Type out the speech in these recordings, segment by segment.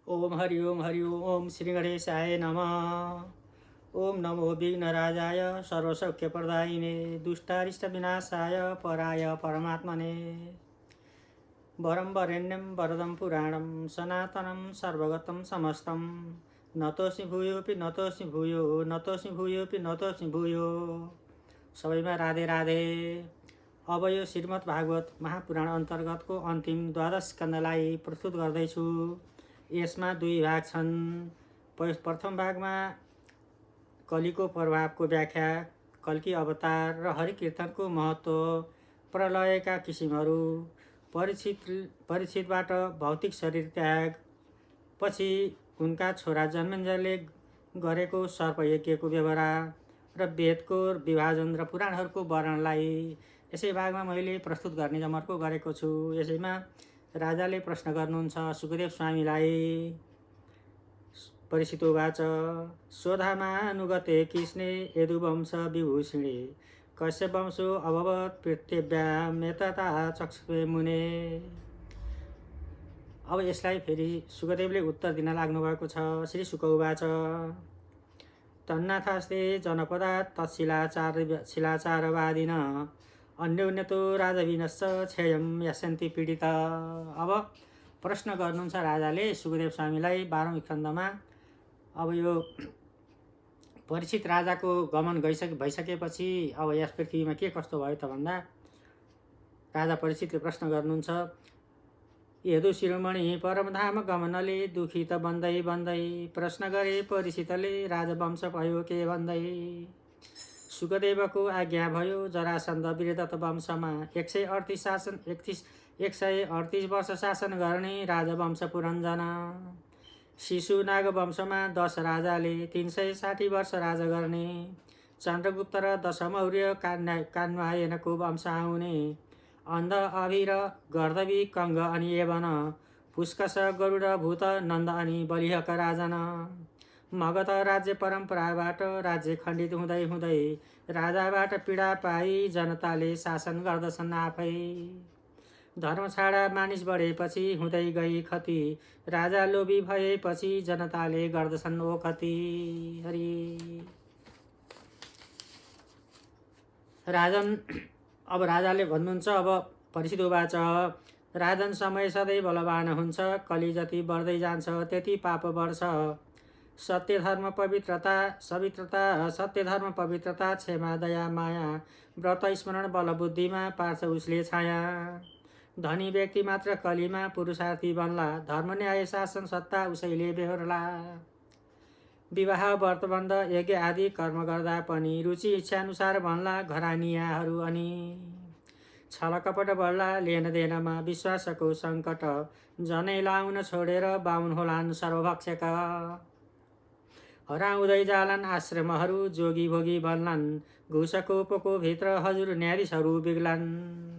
ओम हरि ओम श्री गणेशाय नमः। ओम नमो विघ्नराजाय सर्वसौख्यप्रदायिने दुष्टारिष्ट विनाशाय पराय परमात्मने। वरं वरेण्यं वरदं पुराणं सनातनं सर्वगतं समस्तं नतोऽस्मि भूयोऽपि नतोऽस्मि भूयो नतोऽस्मि भूयोऽपि नतोऽस्मि भूयो। सबैमा राधे राधे। अब यो श्रीमद् भागवत महापुराण अन्तर्गतको अन्तिम द्वादश स्कन्धलाई प्रस्तुत गर्दैछु। यसमा दुई भाग छन्। प्रथम भागमा कलिको प्रभावको व्याख्या, कल्की अवतार र हरिकीर्तनको महत्त्व, प्रलयका किसिमहरू, परीक्षितबाट भौतिक शरीर त्याग, पछि उनका छोरा जन्मेजयले गरेको सर्पयज्ञको व्यवहार र वेदको विभाजन र पुराणहरूको वर्णनलाई यसै भागमा मैले प्रस्तुत गर्ने जमर्को गरेको छु। यसैमा राजाले प्रश्न गर्नुहुन्छ सुखदेव स्वामीलाई। परीक्षित उवाच स्वधामानुगते कृष्णे यदुवंश विभूषिणे कस्य वंशो अभवत् पृथिव्यां यतता चक्षुषे मुने। अब यसलाई फेरि सुखदेवले उत्तर दिन लाग्नु भएको छ। श्री शुक उवाच तन्नाथास्ते जनपदात् तत्शिलाचारवादिन अन्योन्यतो राजविनश्च क्षयं यस्यन्ति पीडित। अब प्रश्न गर्नुहुन्छ राजाले सुखदेव स्वामीलाई 12औं स्कन्धमा। अब यो परीक्षित राजाको गमन भइसकेपछि अब यस पृथ्वीमा के कस्तो भयो त भन्दा राजा परीक्षितले प्रश्न गर्नुहुन्छ यदु शिरोमणि परमधाम गमनले दुखित बन्दै बन्दै प्रश्न गरे परीक्षितले राजवंश भयो के भन्दै। सुखदेवको आज्ञा भयो जरासन्ध वीरदत्त वंशमा 138 वर्ष शासन गर्ने राजवंश पुरञ्जन। शिशु नागवंशमा 10 राजाले 360 वर्ष राज गर्ने। चन्द्रगुप्त र दशमौर्य कान्वायनको वंश आउने। अन्ध अभिर गर्दवी कङ्ग अनि यवन पुष्कस गरुड भूत नन्द अनि बलिहका राजन। मगध राज्य परम्पराबाट राज्य खण्डित हुँदै हुँदै राजाबाट पीडा पाई जनताले शासन गर्दछन् आफै। धर्म छाडा मानिस बढेपछि हुँदै गई खती, राजा लोभी भएपछि जनताले गर्दछन् ओखती। हरि राजन। अब राजाले भन्नुहुन्छ, अब परीक्षित उवाच राजन समय सधैँ बलवान हुन्छ, कली जति बढ्दै जान्छ त्यति पाप बढ्छ। सत्य धर्म पवित्रता क्षमा दया माया व्रत स्मरण बल बुद्धिमा पार्छ उसले छाया। धनी व्यक्ति मात्र कलीमा पुरुषार्थी बन्ला, धर्म न्याय शासन सत्ता उसैले बेहोर्ला। विवाह व्रतबन्ध यज्ञ आदि कर्म गर्दा पनि रुचि इच्छाअनुसार बन्ला घरानियाहरू अनि। छलकपट बढ्ला लेनदेनमा विश्वासको सङ्कट, जनै लाउन छोडेर बाहुन होलान् सर्वभक्षक। हराउँदै जालान् आश्रमहरू जोगी भोगी बन्लान्, घुसको पोको भित्र हजुर न्यायाधीशहरू बिग्लान्।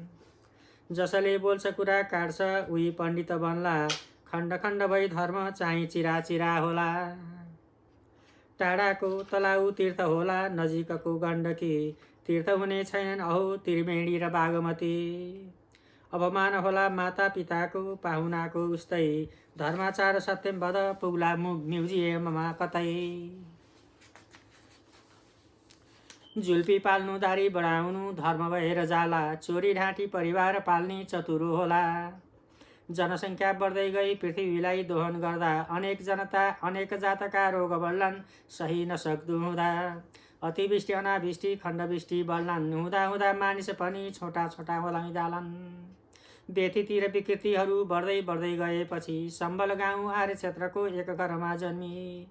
जसले बोल्छ कुरा काट्छ उही पण्डित बन्ला, खण्ड खण्ड भई धर्म चाहिँ चिरा चिरा होला। टाढाको तलाउ तीर्थ होला, नजिकको गण्डकी तीर्थ हुने छैनन् अहो त्रिवेणी र बागमती। अपमान होला माता पिताको पाहुनाको उस्तै, धर्माचार सत्यम वद पुग्ला म्युजियममा कतै। जुल्फी पाल्नु दारी बढाउनु धर्म भएर जाला, चोरी ढाँटी परिवार पाल्ने चतुरो होला। जनसङ्ख्या बढ्दै गई पृथ्वीलाई दोहन गर्दा अनेक जातका रोग बढ्लान् सही नसक्दो हुँदा। अतिवृष्टि अनावृष्टि खण्डवृष्टि बढ्लान्, हुँदा हुँदा मानिस पनि छोटा छोटा होलाइ जालान्। व्यथिति र विकृतिहरू बढ्दै बढ्दै गएपछि सम्बल गाउँ आर्य क्षेत्रको एक घरमा जन्मी।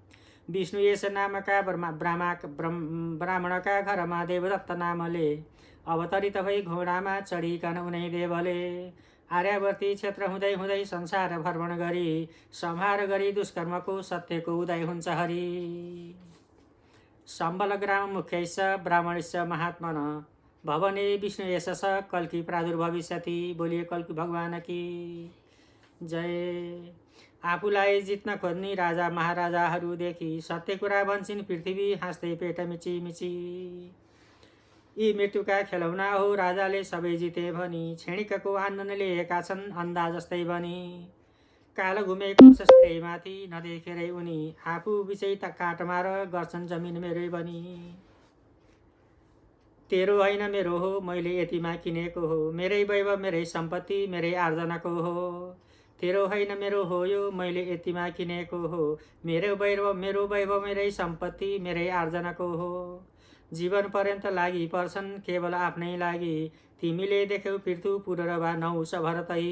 विष्णु यस नामका ब्राह्मणका घरमा देवदत्त नामले अवतरित भई घोडामा चढिकन उनै देवले आर्यावर्ती क्षेत्र हुँदै हुँदै संसार भ्रमण गरी संहार गरी दुष्कर्मको सत्यको उदय हुन्छ हरि। सम्बल ग्राम मुख्यैश्च ब्राह्मणैश्च महात्मन भवने विष्णु यशस कल्की प्रादुर्भविष्यति। बोलिए कल्की भगवान की जय। आफूलाई जित्न खोज्ने राजा महाराजाहरूदेखि सत्य कुरा भन्छन् पृथ्वी हाँस्दै पेट मिची मिची। यी मृत्युका खेलौना हो राजाले सबै जिते भनी, क्षणिकको आनन्द लिएका छन् अन्धा जस्तै बनी। कालो घुमेको ससुरैमाथि नदेखेरै उनी आफू बिचै त काटमार गर्छन् जमिन मेरै बनी। तेरो होइन मेरो हो मैले यतिमा किनेको हो, मेरै वैभव मेरै सम्पत्ति मेरै आर्जनाको हो। तेरो होइन मेरो हो यो मैले यतिमा किनेको हो, मेरो वैभव मेरै सम्पत्ति मेरै आर्जनाको हो। जीवन पर्यन्त लागि पर्छन् केवल आफ्नै लागि, तिमीले देख्यौ पृथु पुनरवा नहुस भरतै।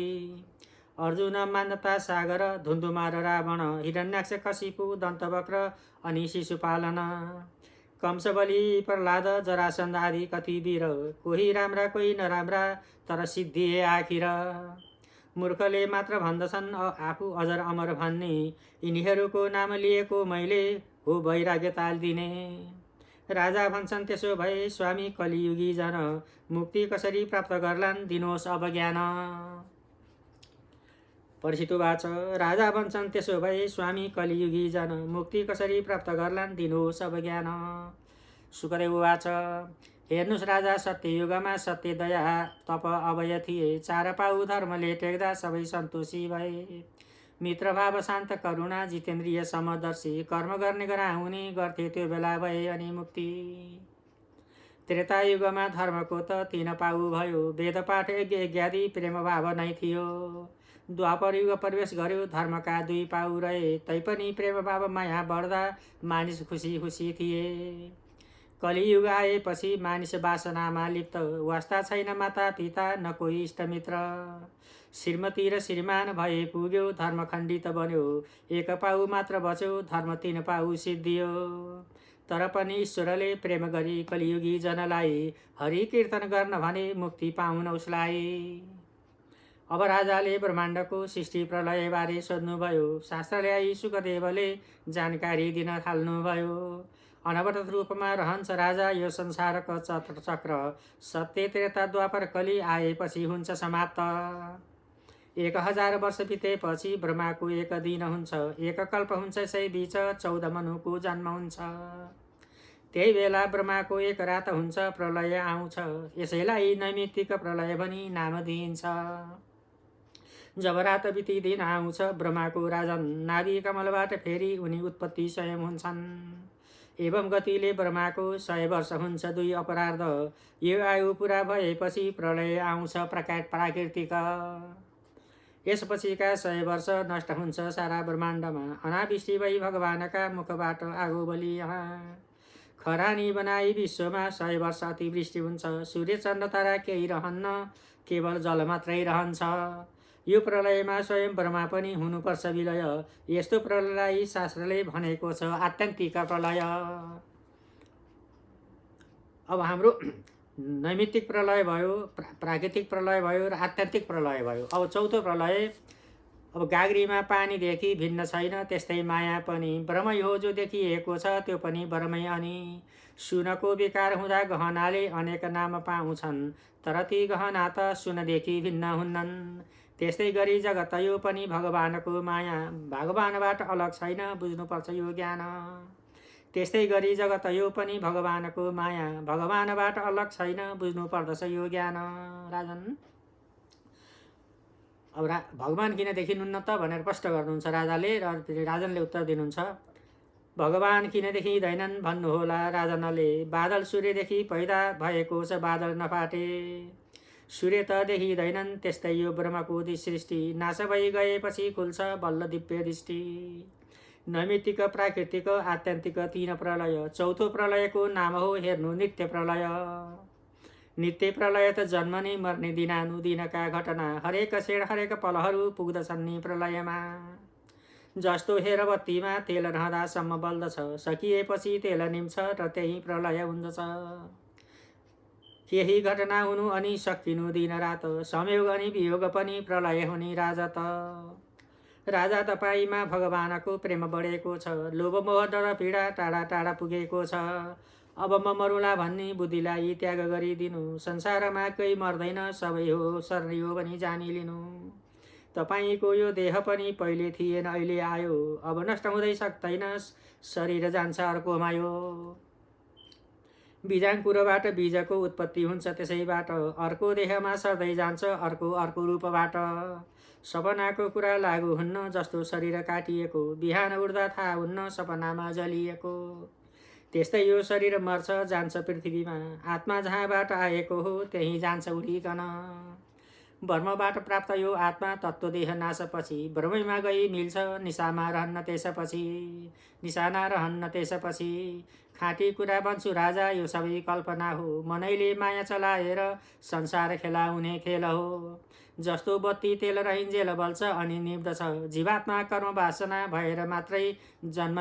अर्जुन मान्दता सागर धुन्धुमार रावण, हिरण्याक्ष कशिपु दन्तवक्र अनि शिशुपालन। कंसबली प्रह्लाद जरासन्ध आदि कति वीर, कोही राम्रा कोही नराम्रा तर सिद्धिए आखिर। मूर्खले मात्र भन्दछन् आफू अजर अमर भन्ने, यिनीहरूको नाम लिएको मैले हो वैराग्य ताल दिने। राजा भन्छन् त्यसो भए स्वामी कलियुगी जन, मुक्ति कसरी प्राप्त गर्लान् दिनुहोस् अब ज्ञान। परीक्षित उवाच राजा भन्छन् त्यसो भए स्वामी कलियुगी जन, मुक्ति कसरी प्राप्त गर्लान् दिनुहोस् अब ज्ञान। सुकदेव उवाच हेर्नुहोस् राजा, सत्ययुगमा सत्य दया तप अभय थिए, चार पाउ धर्मले टेक्दा सबै सन्तोषी भए। मित्रभाव शान्त करुणा जितेन्द्रिय समदर्शी, कर्म गर्ने गराउने गर्थे त्यो बेला भए अनि मुक्ति। त्रेतायुगमा धर्मको त 3 पाउ भयो, वेदपाठ यज्ञ इत्यादि प्रेम भाव नै थियो। द्वापर युग प्रवेश गर्यो धर्मका 2 पाउ रहे, तैपनि प्रेम भाव माया बढ्दा मानिस खुसी खुसी थिए। कलियुग आएपछि मानिस वासनामा लिप्त, वास्ता छैन माता पिता न कोही इष्टमित्र। श्रीमती र श्रीमान भए पुग्यो धर्म खण्डित बन्यो, 1 पाउ मात्र बच्यो धर्म 3 पाउ सिद्धियो। तर पनि ईश्वरले प्रेम गरी कलियुगी जनलाई, हरि कीर्तन गर्न भने मुक्ति पाउन उसलाई। अब राजाले ब्रह्माण्डको सृष्टि प्रलय बारे सोध्नुभयो, शास्त्र ल्याई सुकदेवले जानकारी दिन थाल्नुभयो। अनवरत रूपमा रहन्छ राजा यो संसारको चक्र, सत्य त्रेता द्वापर कली आएपछि हुन्छ समाप्त। 1000 वर्ष बितेपछि ब्रह्माको 1 दिन हुन्छ, 1 कल्प हुन्छ सै बीच 14 मनुको जन्म हुन्छ। त्यही बेला ब्रह्माको 1 रात हुन्छ प्रलय आउँछ, यसैलाई नैमित्तिक प्रलय भनी नाम दिइन्छ। जब रात बिती दिन आउँछ ब्रह्माको राजन, नाभि कमलबाट फेरि उनी उत्पत्ति स्वयं हुन्छन्। एवं गतिले ब्रह्माको 100 वर्ष हुन्छ 2 अपरार्ध, यो आयु पुरा भएपछि प्रलय आउँछ प्राकृतिक। यसपछिका 100 वर्ष नष्ट हुन्छ सारा ब्रह्माण्डमा, अनावृष्टि भई भगवानका मुखबाट आगो बलि यहाँ। खरानी बनाई विश्वमा 100 वर्ष अतिवृष्टि हुन्छ, सूर्य चन्द्र तारा केही रहन्न केवल जल मात्रै रहन्छ। यो प्रलयमा स्वयं ब्रह्मा पनि हुनुपर्छ विलय, यस्तो प्रलयलाई शास्त्रले भनेको छ आत्यन्तिक प्रलय। अब हाम्रो नैमित्तिक प्रलय भयो, प्राकृतिक प्रलय भयो र आत्यन्तिक प्रलय भयो। अब चौथो प्रलय, अब गाग्रीमा पानीदेखि भिन्न छैन त्यस्तै माया पनि, ब्रह्मै हो जो देखिएको छ त्यो पनि ब्रह्मै अनि। सुनको विकार हुँदा गहनाले अनेक नाम पाउँछन्, तर ती गहना त सुनदेखि भिन्न हुन्नन्। त्यस्तै गरी जगत यो पनि भगवानको माया, भगवानबाट अलग छैन बुझ्नुपर्छ यो ज्ञान। त्यस्तै गरी जगत यो पनि भगवानको माया, भगवानबाट अलग छैन बुझ्नुपर्दछ यो ज्ञान। राजन अब भगवान किन देखिनुहुन्न त भनेर प्रश्न गर्नुहुन्छ राजाले, र राजनले उत्तर दिनुहुन्छ भगवान किन देखिँदैनन् भन्नुहोला राजनले, बादल सूर्यदेखि पैदा भएको छ बादल नफाटे। सूर्य त देखिँदैनन् त्यस्तै यो ब्रह्मको सृष्टि, नाश भइ गएपछि खुल्छ बल्ल दिव्य दृष्टि। नैमित्तिक प्राकृतिक आत्यन्तिक 3 प्रलय, चौथो प्रलयको नाम हो हेर्नु नित्य प्रलय। नित्य प्रलय त जन्मने मर्ने दिनानुदिनका घटना, हरेक क्षण हरेक पलहरू पुग्दछन् नि प्रलयमा। जस्तो हेर बत्तीमा तेल रहँदासम्म बल्दछ, सकिएपछि तेल निम्छ र त्यही प्रलय हुँदछ। केही घटना हुनु अनि सकिनु दिन रात, संयोग अनि वियोग पनि प्रलय हुने राजा त। राजा तपाईमा भगवानको प्रेम बढेको छ, लोभ मोह डर पीडा टाढा टाढा पुगेको छ। अब म मरुला भन्ने बुद्धिलाई त्याग गरिदिनु, संसारमा कोही मर्दैन सबै हो सर्ने हो भनी जानिलिनु। तपाईको यो देह पनि पहिले थिएन अहिले आयो, अब नष्ट हुँदै सक्दैन शरीर जान्छ अर्कोमा यो। बीजाङ्कुरबाट बीजको उत्पत्ति हुन्छ त्यसैबाट, अर्को देहमा सर्दै जान्छ अर्को रूपबाट। सपनाको कुरा लागु हुन्न जस्तो शरीर काटिएको, बिहान उड्दा थाहा हुन्न सपनामा जलिएको। त्यस्तै यो शरीर मर्छ जान्छ पृथ्वीमा, आत्मा जहाँबाट आएको हो त्यही जान्छ उडिकन। ब्रह्मबाट प्राप्त यो आत्मा तत्त्वदेह नाशपछि, ब्रह्मैमा गई मिल्छ निशामा रहन्न त्यसपछि, निशाना रहन्न त्यसपछि। खाँटी कुरा भन्छु राजा यो सबै कल्पना हो, मनैले माया चलाएर संसार खेलाउने खेल हो। जस्तो बत्ती तेल रहिन्जेल बल्छ अनि निप्दछ, जीवात्मा कर्म वासना भएर मात्रै जन्म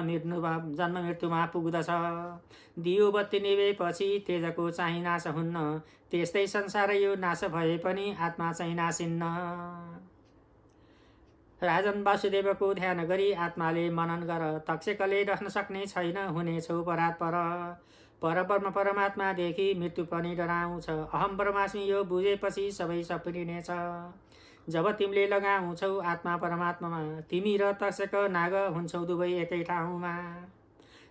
मृत्युमा पुग्दछ। दियो बत्ती निभेपछि तेजको चाहिँ नाश हुन्न, त्यस्तै संसार यो नाश भए पनि आत्मा चाहिँ नासिन्न। राजन वासुदेवको ध्यान गरी आत्माले मनन गर, तक्षकले रहन सक्ने छैन हुनेछौ परात्पर। परब्रह्म परमात्मादेखि मृत्यु पनि डराउँछ, अहम ब्रह्मास्मि यो बुझेपछि सबै सप्रिनेछ। जब तिमीले लगाउँछौ आत्मा परमात्मामा, तिमी र तक्षक नाग हुन्छौ दुवै एकै ठाउँमा।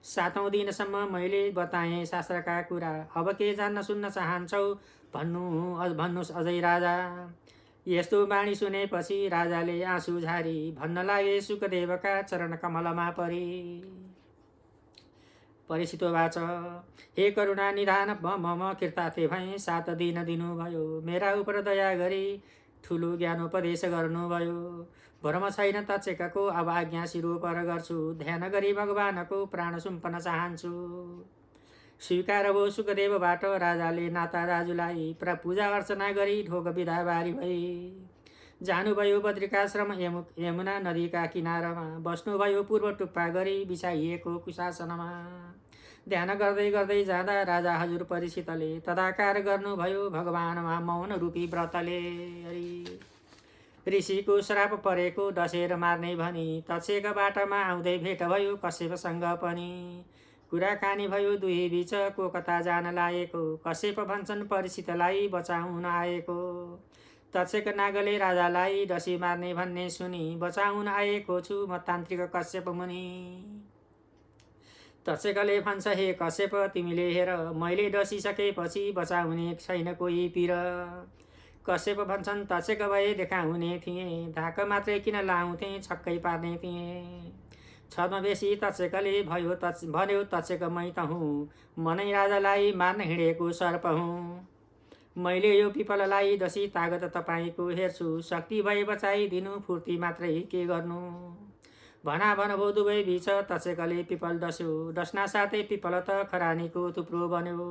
7औं दिनसम्म मैले बताएँ शास्त्रका कुरा, अब के जान्न सुन्न चाहन्छौ भन्नुहोस् अझै राजा। यस्तो बाणी सुनेपछि राजाले आँसु झारी भन्न लागे शुकदेवका चरण कमलमा परी। परीक्षितोवाच हे करुणा निधान मम कृतार्थे भएँ, 7 दिन दिनुभयो मेरा उपर दया गरी, ठुलो ज्ञानोपदेश गर्नुभयो। भ्रम छैन तक्षकको अब आज्ञा शिरोपर गर्छु, ध्यान गरी भगवानको प्राण सुम्पन चाहन्छु। स्वीकार हो सुखदेवबाट राजाले नाता दाजुलाई, पूजा अर्चना गरी ढोग विधा बारी भई। जानुभयो बद्रिकाश्रम यमुना नदीका किनारमा, बस्नुभयो पूर्व टुप्पा गरी बिछाइएको कुशासनमा। ध्यान गर्दै गर्दै जाँदा राजा हजुर परीक्षितले तदाकार गर्नुभयो भगवानमा मौन रूपी व्रतले। ऋषिको श्राप परेको डसेर मार्ने भनी, तक्षक बाटामा आउँदै भेट भयो कश्यपसँग पनि। कुराकानी भयो दुई बीच को कता जान लागेको, कश्यप भन्छन् परीक्षितलाई बचाउन आएको। तक्षक नागले राजालाई डसी मार्ने भन्ने सुनि, बचाउन आएको छु म तान्त्रिक कश्यप मुनि। तक्षकले भन्छ हे कश्यप तिमीले हेर, मैले डसिसकेपछि बचाउने छैन कोही पिर। कश्यप भन्छन् तक्षक भए देखाउने थिएँ, धाक मात्रै किन लाउँथे छक्कै पार्ने थिएँ। छद्मवेशी तक्षकले भन्यो तक्षक मै त हुँ, मनै राजालाई मार्न हिँडेको सर्प हुँ। मैले यो पिपललाई डसी तागत तपाईँको हेर्छु, शक्ति भए बचाइदिनु फुर्ती मात्रै के गर्नु। भना भो दुवै बीच तक्षकले पिपल डस्यो, डस्ना साथै पिपल त खरानीको थुप्रो बन्यो।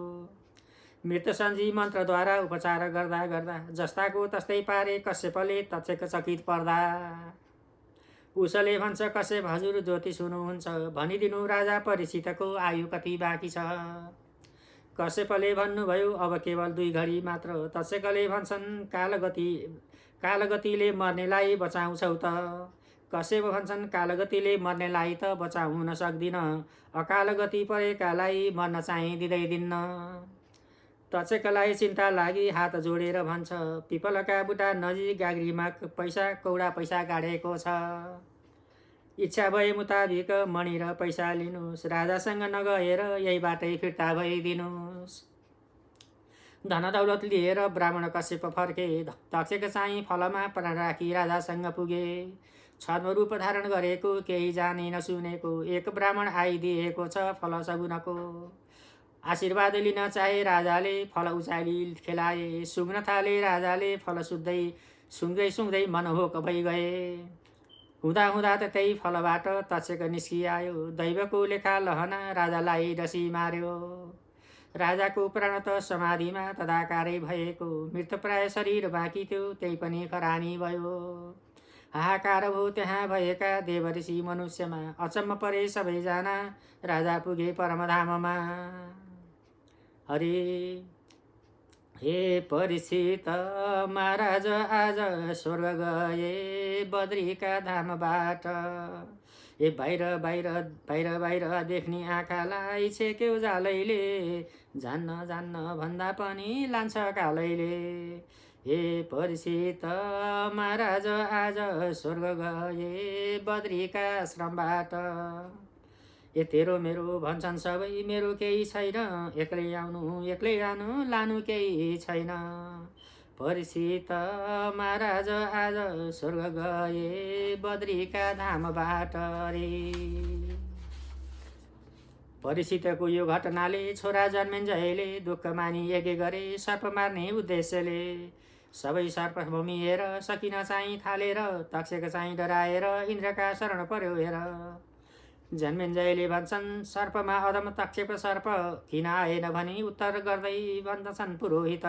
मृत सञ्जी मन्त्रद्वारा उपचार गर्दा गर्दा जस्ताको तस्तै पारे कश्यपले तक्षक चकित पर्दा। उसले भन्छ कश्यप हजुर ज्योतिष हुनुहुन्छ, भनिदिनु राजा परीक्षितको आयु कति बाँकी छ। कश्यपले भन्नुभयो अब केवल 2 घडी मात्र। तक्षकले भन्छन् कालगतिले मर्नेलाई बचाउँछौ त। कश्यप भन्छन् कालगतिले मर्नेलाई त बचाउन सक्दिन, अकाल गति परेकालाई मर्न चाहिँ दिँदिन्न। तक्षकलाई चिन्ता लागि हात जोडेर भन्छ, पिपलका बुटा नजिक गाग्रीमा कौडा पैसा गाडेको छ। इच्छा भए मुताबिक मणि र पैसा लिनुहोस्, राजासँग नगएर यही बाटै फिर्ता भइदिनुहोस्। धन दौलत लिएर ब्राह्मण कश्यप फर्के, तक्षक चाहिँ फलमा प्राण राखी राजासँग पुगे। छद्म रूप धारण गरेको केही जाने नसुनेको, एक ब्राह्मण आइदिएको छ फल सगुनको। आशीर्वाद लिन चाहे राजाले फल उचाली खेलाए, सुँग्न थाले राजाले फल सुँग्दै मनोहक भइ गए। हुँदा हुँदा त त्यही फलबाट तक्षक निस्किआयो, दैवको लेखा लहना राजालाई डसी मार्यो। राजाको प्राण त समाधिमा तदाकारै भएको, मृतप्राय शरीर बाँकी थियो त्यही पनि खरानी भयो। हाहाकार भयो त्यहाँ भएका देव ऋषि मनुष्यमा, अचम्म परे सबैजना राजा पुगे परमधाममा। हरि हे परीक्षित महाराज आज स्वर्ग गए बद्रीका धामबाट। ए बाहिर बाहिर बाहिर बाहिर देख्ने आँखालाई छेक्यो जालैले, जान्न भन्दा पनि लान्छ कालैले। हे परीक्षित महाराज आज स्वर्ग गए बद्रीका आश्रमबाट। ए तेरो मेरो भन्छन् सबै मेरो केही छैन, एक्लै आउनु एक्लै जानु लानु केही छैन। परिचित महाराज आज स्वर्ग गए बद्रीका धामबाट रे। परिचितको यो घटनाले छोरा जन्मेन्जयले दुःख मानी यज्ञ गरे सर्प मार्ने उद्देश्यले। सबै सर्प भूमिएर सकिन चाहिँ थालेर तक्षक चाहिँ डराएर इन्द्रका शरण पर्यो हेर। जन्मेन्जयले भन्छन् सर्पमा अदम तक्षक सर्प किन आएन भनी उत्तर गर्दै भन्दछन् पुरोहित।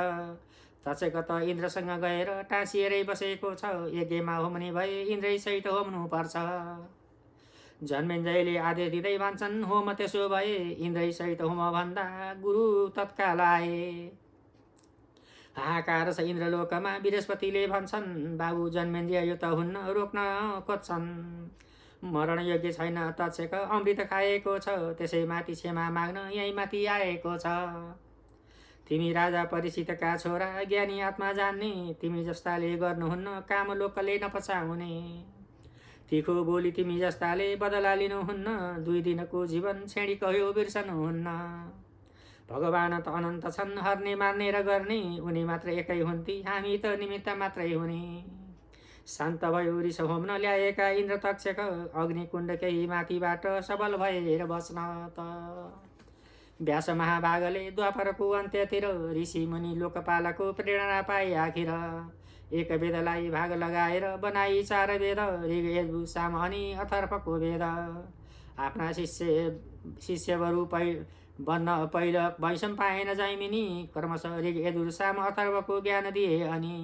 तक्षक त इन्द्रसँग गएर टाँसिएरै बसेको छ, यज्ञमा होम्ने भए इन्द्रै सहित होम्नु पर्छ। जन्मेन्जयले आदेश दिँदै भन्छन् होम त्यसो भए इन्द्रै सहित होम भन्दा गुरु तत्काल आए। हाहाकार छ इन्द्रलोकमा बृहस्पतिले भन्छन् बाबु जन्मेन्जय यो त हुन्न रोक्न खोज्छन्। मरण योग्य छैन तक्षक अमृत खाएको छ, त्यसै माथि क्षमा माग्न यही माथि आएको छ। तिमी राजा परिचितका छोरा ज्ञानी आत्मा जान्ने, तिमी जस्ताले गर्नुहुन्न काम लोकले नपचाउने। तिखो बोली तिमी जस्ताले बदला लिनुहुन्न, 2 दिनको जीवन छेडी कह्यो बिर्सनुहुन्न। भगवान त अनन्त छन् हर्ने मार्ने र गर्ने, उनी मात्र एकै हुन्थे हामी त निमित्त मात्रै हुने। शान्त भयो रिस होम्न ल्याएका इन्द्र तक्षक, अग्निकुण्ड केही माथिबाट सबल भएर बस्न त। व्यास महाभागले द्वापरको अन्त्यतिर ऋषि मुनि लोकपालको प्रेरणा पाए आखिर। एक वेदलाई भाग लगाएर बनाई 4 वेद, ऋग यजुर साम अनि अथर्वको वेद। आफ्ना शिष्यहरू बन्न पहिलो वैषम पाएन जैमिनी, क्रमशः ऋग यजुर साम अथर्वको ज्ञान दिए अनि।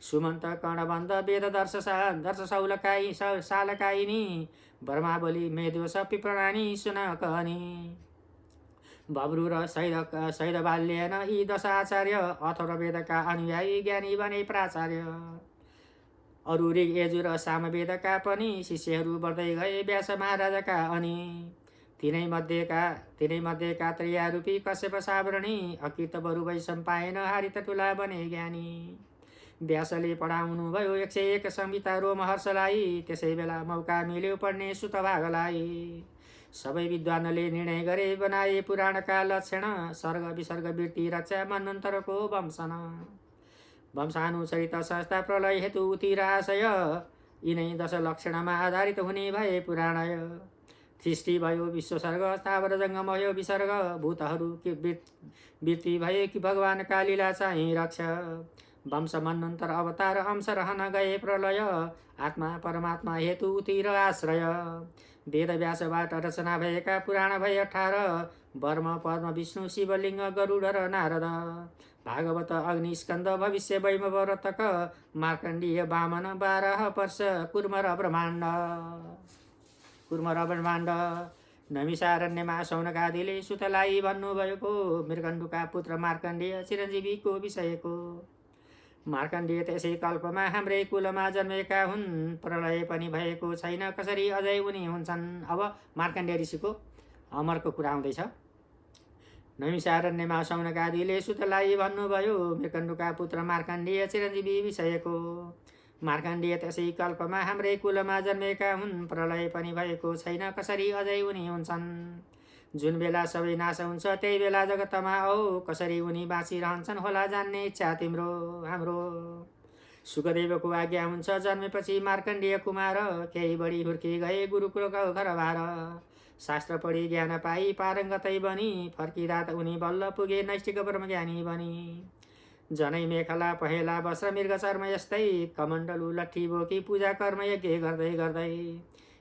सुमन्त कर्णबन्ध वेद दर्शशौलकाई शालकाइनी, ब्रह्मावली मेदोष पिप्रणानी सुनक अनि। बब्रु र शैदबाल्यन यी 10 आचार्य, अथर्ववेदका अनुयायी ज्ञानी बने प्राचार्य। अरू ऋग यजुर साम वेदका पनि शिष्यहरू बढ्दै गए व्यास महाराजका अनि। तिनै मध्येका त्रयारूपी कश्यप सावरणी, अकृत बरु वैषम पाएन हारित ठुला बने ज्ञानी। व्यासले पढाउनु भयो 101 संहिता रोमहर्षलाई, त्यसै बेला मौका मिल्यो पढ्ने सुतभागलाई। सबै विद्वानले निर्णय गरे बनाए पुराणका लक्षण, सर्ग विसर्ग वृत्ति रक्षा मन्वन्तरको वंशन। वंशानुचरित संस्था प्रलय हेतु उतिराशय, यिनै 10 लक्षणमा आधारित हुने भए पुराणय। सृष्टि भयो विश्वसर्ग, स्थावर जङ्गम भयो विसर्ग, भूतहरू वृत्ति भए कि भगवानका लीला चाहिँ रक्ष। वंश मन्वन्तर अवतार अंश रहन गए प्रलय, आत्मा परमात्मा हेतु उतिर आश्रय। वेद व्यासबाट रचना भएका पुराण भए 18, वर्म पद्म विष्णु शिवलिङ्ग गरुड र नारद। भागवत अग्नि स्कन्द भविष्य वैभव रतक, मार्कण्डीय वामन 12 वर्ष कुर्म र ब्रह्माण्ड। नैमिषारण्यमा शौनकादिले सुतलाई भन्नुभएको, मृगण्डुका पुत्र मार्कण्डेय चिरञ्जीवीको विषयको। मार्कण्डेय त्यसै कल्पमा हाम्रै कुलमा जन्मेका हुन्, प्रलय पनि भएको छैन कसरी अझै उनी हुन्छन्। अब मार्कण्डेय ऋषिको अमरको कुरा आउँदैछ। नैमिषारण्यमा शौनकादिले सुतलाई भन्नुभयो, मृगण्डुका पुत्र मार्कण्डेय चिरञ्जीवी विषयको। मार्कण्डेय त्यसै कल्पमा हाम्रै कुलमा जन्मेका हुन्, प्रलय पनि भएको छैन कसरी अझै उनी हुन्छन्। जुन बेला सबै नाश हुन्छ त्यही बेला जगतमा औ, कसरी उनी बाँचिरहन्छन् होला जान्ने इच्छा तिम्रो हाम्रो। सुखदेवको आज्ञा हुन्छ जन्मेपछि मार्कण्डेय कुमार, केही बढी हुर्की गए गुरुकुलको घरबार। शास्त्र पढी ज्ञान पाई पारङ्गतै बनी, फर्किँदा त उनी बल्ल पुगे नैष्ठिक ब्रह्मज्ञानी बनी। जनै मेखला पहेँला वस्त्र मृग चर्म यस्तै, कमण्डलु लट्ठी बोकी पूजा कर्म यज्ञ गर्दै गर्दै।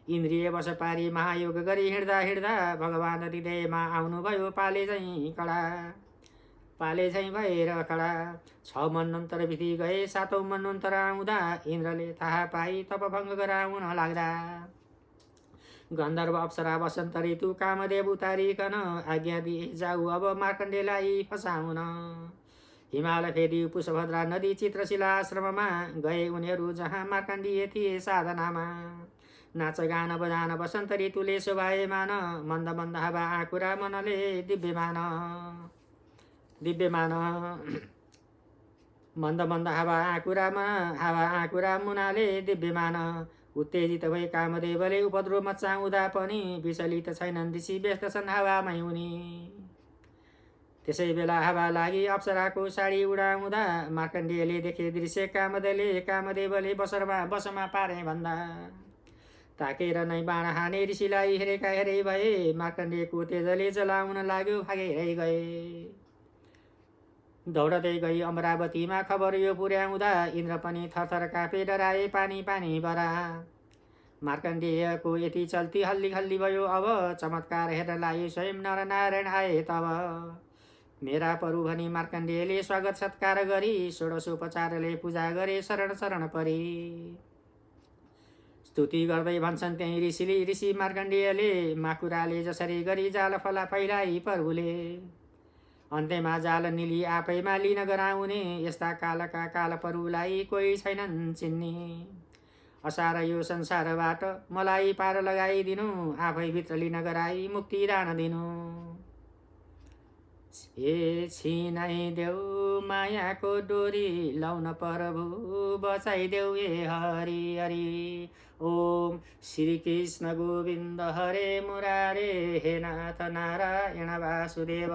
इन्द्रिय वश पारी महायोग गरी हिँड्दा भगवान हृदयमा आउनुभयो पाले झैँ भएर खडा। 6 मन्वन्तर बिति गए 7औं मन्वन्तर आउँदा, इन्द्रले थाहा पाई तप भङ्ग गराउन लाग्दा। गन्धर्व अप्सरा वसन्त ऋतु कामदेव उतारिकन, आज्ञा दिए जाऊ अब मार्कण्डेयलाई फसाउन। हिमाल फेदी पुष्पभद्रा नदी चित्रशिला आश्रममा, गए उनीहरू जहाँ मार्कण्डेय थिए साधनामा। नाच गान बजान वसन्त ऋतुले शोभायमान, मन्द मन्द हावा आँकुरा मनले दिव्यमान। मन्द मन्द हावा आँकुरा मुनाले दिव्यमान। उत्तेजित भए कामदेवले उपद्रो मचाउँदा पनि, विचलित छैनन् ऋषि व्यस्त छन् हावामै उनी। त्यसै बेला हावा लागि अप्सराको साडी उडाउँदा मार्कण्डेयले देखे दृश्य कामदेवले बसमा पारे भन्दा ताकेर नै बाण हाने ऋषिलाई हेरेका हेरे भए मार्कण्डेयको तेजले जलाउन लाग्यो भागेरै गए दौडदै गई अमरावतीमा खबर यो पुर्याउँदा इन्द्र पनि थरथर कापे डराए पानी बरा मार्कण्डेयको यति चल्ती हल्ली भयो अब चमत्कार हेर्न लागि स्वयं नरनारायण आए तब मेरा प्रभु भनी मार्कण्डेयले स्वागत सत्कार गरी षोडशोपचारले पूजा गरे शरण परी स्तुति गर्दै भन्छन् त्यही ऋषि मार्कण्डेयले माकुराले जसरी गरी जाल फला फैलाई प्रभुले अन्त्यमा जाल निली आफैमा लिन गराउने यस्ता कालका कालपरुलाई कोही छैनन् चिन्ने असार यो संसारबाट मलाई पार लगाइदिनु आफै भित्र लिन गराई मुक्ति दान दिनु छिनाइदेऊ मायाको डोरी लाउन प्रभु बचाइदेऊ हरि हरि ओम श्री कृष्ण गोविन्द हरे मुरारे हे नाथ नारायण वासुदेव।